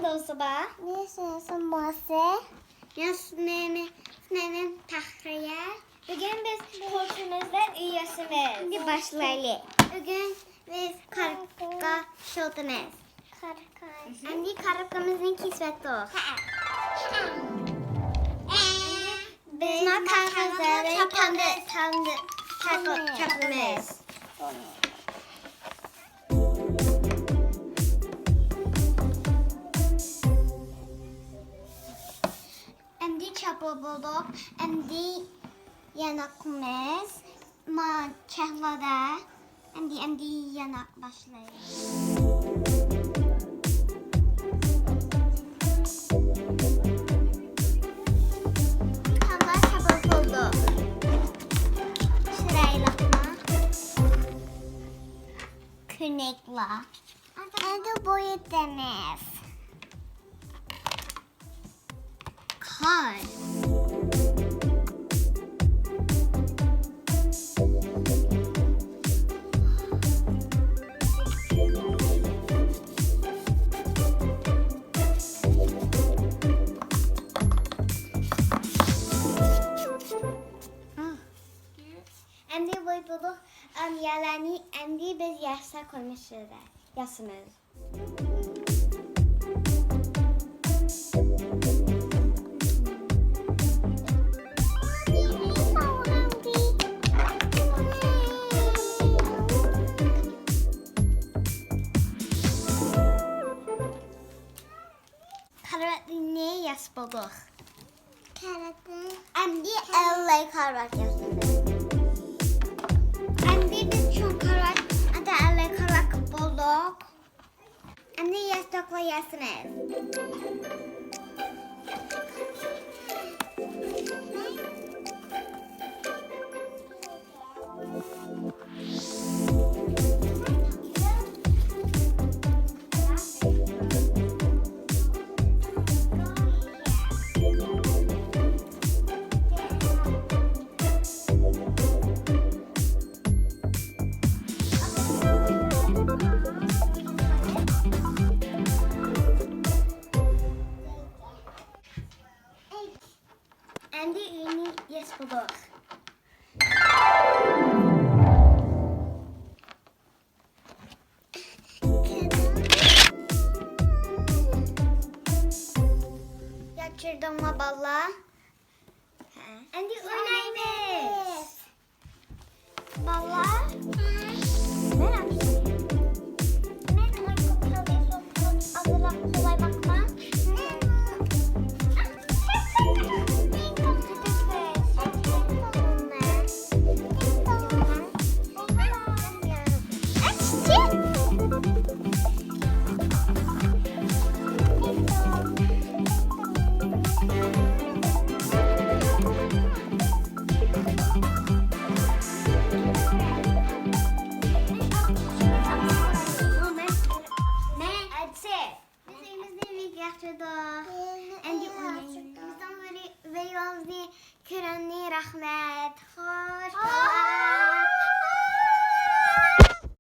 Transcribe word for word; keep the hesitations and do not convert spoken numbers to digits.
دوستلار. مېنىڭ ئىسمىم موسى. مېنىڭ ئىسمىم، ئىسمىم تەخرىيە. بۈگۈن بىز قورۇمىزدا ئۆي ياسىمىز. ئەمدى باشلايلى. بۈگۈن بىز كارىپكا ئىشلىتىمىز. كارىپكا. ئەمدى كارىپكىمىزنى كېسىۋەتتۇق. ھە. بىز ما كاغىزلارنى چاپلىمىز. چاپلىمىز. ئەمدى چاپلىپ بولدۇق. ئەمدى ياناقمىز. ما چەكلەردە. ئەمدى، ئەمدى ياناق باشلايلى. تامغا چاپلىپ بولدۇق. چىرايلىقما؟ كۆنەكلا. ئەمدى بويىتىمىز. قار. ئەمدى بويىتىپ بولدۇق. ئەم، يەرلەرنى ئەمدى بىز ياشا قويمىشىدا ياسىمىز. كارىۋاتنى ياسىدۇق. كارىۋاتنى. ئەمدى ئەللەي كارىۋات ياسىدۇق. ئەمدى بىز چوڭ كارىۋات، ئەمدى ئەللەي كارىۋات قىلىپ بولدۇق. ئەمدى ياستۇقلار ياسىمىز. ئەمدى ئۆينى ياسىدۇق. ياخشى تۇردۇڭلار بالىلار؟ ھە. ئەمدى ئوينايمىز. بالىلار، مەن ئاچتىم. مەن ئۇيقۇم كەلدى، ئازراق قولاي باقما. مەن ئەتىسى. بىز ئۆيىمىزنى بەك ياخشى تۇتتۇق. ئەمدى ئوينايمىز. بىزنىڭ ۋىدىيومىزنى كۆرگەنلىكىڭلارغا رەھمەت. خوش.